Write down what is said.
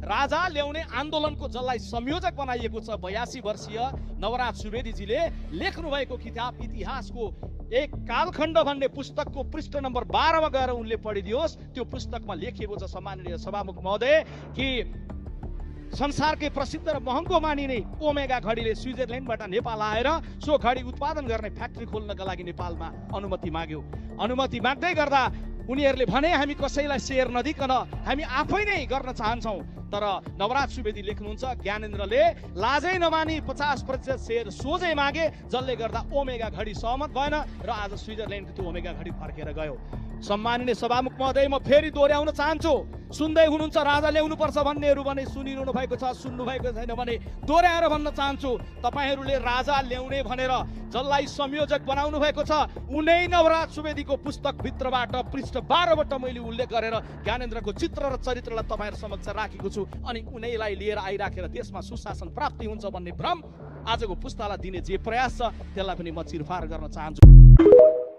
राजा ल्याउने आन्दोलनको जसलाई संयोजक बनाइएको छ 82 वर्षीय नवराज सुवेदीजीले लेख्नु भएको किताब इतिहासको एक कालखण्ड भन्ने पुस्तकको पृष्ठ नम्बर 12 मा गएर उनले पढिदियोस्। त्यो पुस्तकमा लेखिएको छ सम्माननीय सभामुख महोदय कि संसारकै प्रसिद्ध र महँगो मानिने ओमेगा घडीले स्विजरल्यान्डबाट नेपाल आएर सो घडी उत्पादन गर्ने फ्याक्ट्री खोल्नका लागि नेपालमा अनुमति माग्यो। अनुमति माग्दै गर्दा उनीहरूले भने हामी कसैलाई सेयर नदिकन हामी आफै नै गर्न चाहन्छौँ। तर नवराज सुवेदी लेख्नुहुन्छ ज्ञानेन्द्रले लाजै नमानी 50% सेयर सोझै मागे, जसले गर्दा ओमेगा घडी सहमत भएन र आज स्विजरल्यान्डको त्यो ओमेगा घडी फर्केर गयो। सम्माननीय सभामुख महोदय, म फेरि दोहोऱ्याउन चाहन्छु, सुन्दै हुनुहुन्छ राजा ल्याउनुपर्छ भन्नेहरू भने सुनिरहनु भएको छ, सुन्नु भएको छैन भने दोहोऱ्याएर भन्न चाहन्छु, तपाईँहरूले राजा ल्याउने भनेर जसलाई संयोजक बनाउनु भएको छ उनै नवराज सुवेदीको पुस्तकभित्रबाट पृष्ठ 12 बाट मैले उल्लेख गरेर ज्ञानेन्द्रको चित्र र चरित्रलाई तपाईँहरू समक्ष राखेको छु। अनि उनैलाई लिएर आइराखेर देशमा सुशासन प्राप्ति हुन्छ भन्ने भ्रम आजको पुस्तालाई दिने जे प्रयास छ त्यसलाई पनि म चिरफार गर्न चाहन्छु।